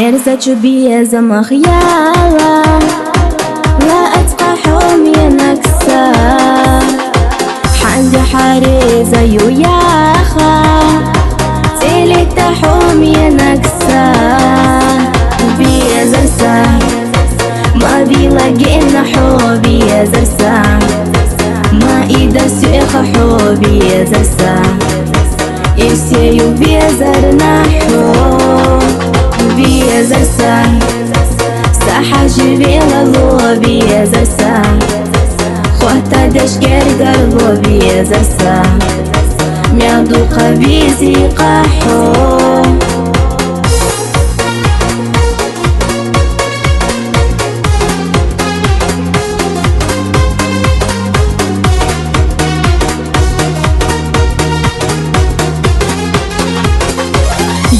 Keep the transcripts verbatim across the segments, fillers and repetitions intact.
Эрзачу беза мах яла, ла ацкъа хьум енакса. Хьанди хьарезаю яха, цӀелита хьум енакса. Безарса, ма вилагена хьо безарса, ма ида сюэха хьо безарса. Исею безар нахьо, безарса. Сахьа живела ло безарса. Хотадеш гергар ло безарса. Мядука бизи къахьо.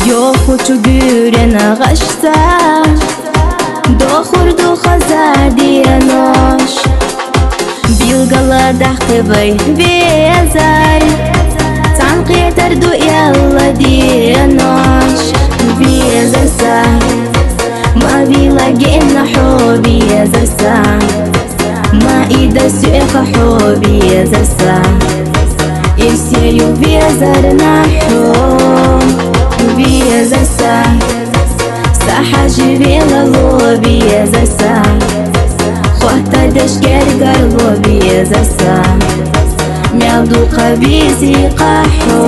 Йохучу гуьрена гъашта, дохурду хазар диенош. Билгала дахъебай безар, цанкъетар ду элла диенош. Безарса, ма вилагена хьо безарса. Ма ида сюэха хьо безарса. Исею безар нахьо, безарса. Сахьа живела ло безарса. Хотадеш гергар ло безарса. Мядука бизи къахьо.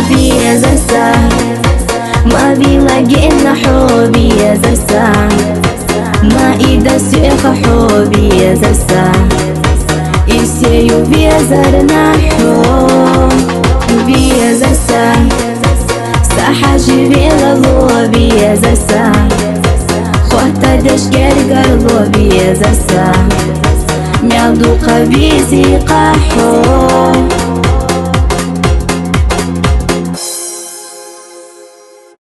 Безарса, ма вилагена хьо безарса. Ма ида сюэха хьо безарса. Исею безар нахьо, безарса. Сахьа живела ло безарса. Хотадеш гергар ло безарса. Мядука бизи къахьо.